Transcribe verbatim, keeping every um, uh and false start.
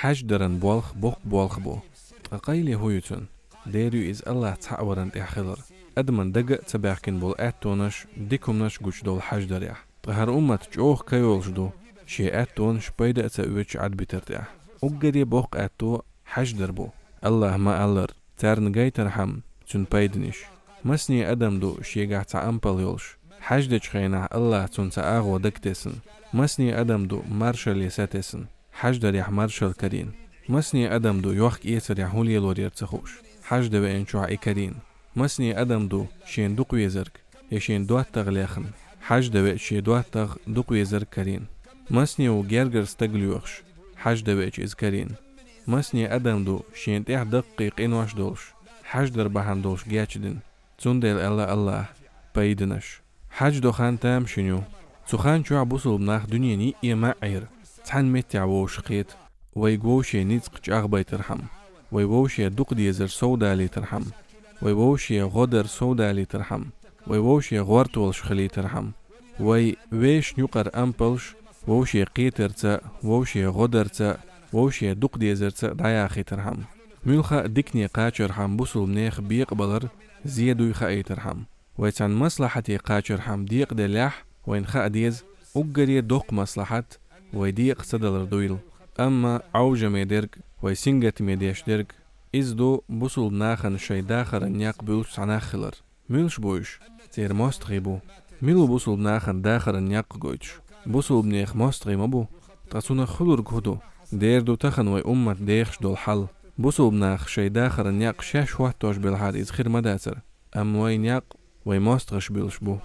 Хьаьж даран болх боккха болх бу. Ткъа къайле хӀун ю цун? Дера ю иза Аллахь цхьаъ варан тӀехь хилар. Адаман дага а ца баьхкина болу аьттонаш, дика хӀуманаш гучудовла хьаьж дарехь. Ткъа хӀара уммат чӀогӀа кайолуш ду, шен аьттонаш пайда а ца оьцуш Ӏадбитар тӀехь. Уггаре боккха аьтто хьаьж дар бу. Аллахь ма-аллара, царна гайтархьама, цуьнан пайданаш. Масане адам ду шегахь цхьа ампал йолуш, хьаьж дечу хенахь Аллахь цунна цхьа агӀо дагатесна. Масане адам ду маршалле сатесна, хьаьж дарехь маршалла карийна. Масане адам ду йохк-эцарехь хӀун лелор яра ца хууш, хьаьж дан веанчохь и карийна. Масане адам ду шен дукхавезарг, я шен доттагӀа лехна, хьаьж дан веача шен доттагӀа, дукхавезарг карийна. Масане ву гергара стаг лоьхуш, хьаьж дан веача иза карийна. Масане адам ду шен тӀехь даккхий къинош долуш, хьаьж дар бахьана долуш гечдина. Цундела аьлла Аллахь: пайданаш. Хьаьж до хан тамашийна ю. Цу хан чохь бусулба нах дуьненан йиъе маьӀӀера цхьаьна меттехь вовшах кхета. Вайга вовшийн ницкъ чӀагӀбайтархьама, вай вовшийн дукха дезар совдалийтархьама, вай вовшийн гӀо дар совдалийтархьама, вай вовшийн гӀортолуш хилийтархьама, вай вешан юкъара ампалш вовшийн кхетарца, вовшийн гӀо дарца, вовшийн дукха дезарца дӀаяхийтархьама. Муьлхха а дикане кхачархьама бусулба нехан бекъабалар зе дуй хаийтархьама. Вай цхьана маслахьате кхачархьама декъаделлехь, вайна хаа деза, уггаре доккха маслахьат вай декъа ца далар дуйла. Амма Ӏовжаме дерг, вай сингаттаме деш дерг, иза ду бусулба нахана шайн дахаран некъ буьллуш цхьа нах хилар. Муьлш бу уьш? Церан мостагӀий бу. Мила ву бусулба нахана дахаран некъ гойтуш? Бусулба нехан мостагӀий ма бу. Ткъа цунах хуьлург хӀун ду? Дера ду тахана вай уммат дехаш долу хьал. Бусулба нах шайн дахаран некъ шаьш хӀоттош белхьара иза хир ма дацара. Амма вайн некъ вайн мостагӀаша буьллуш бу.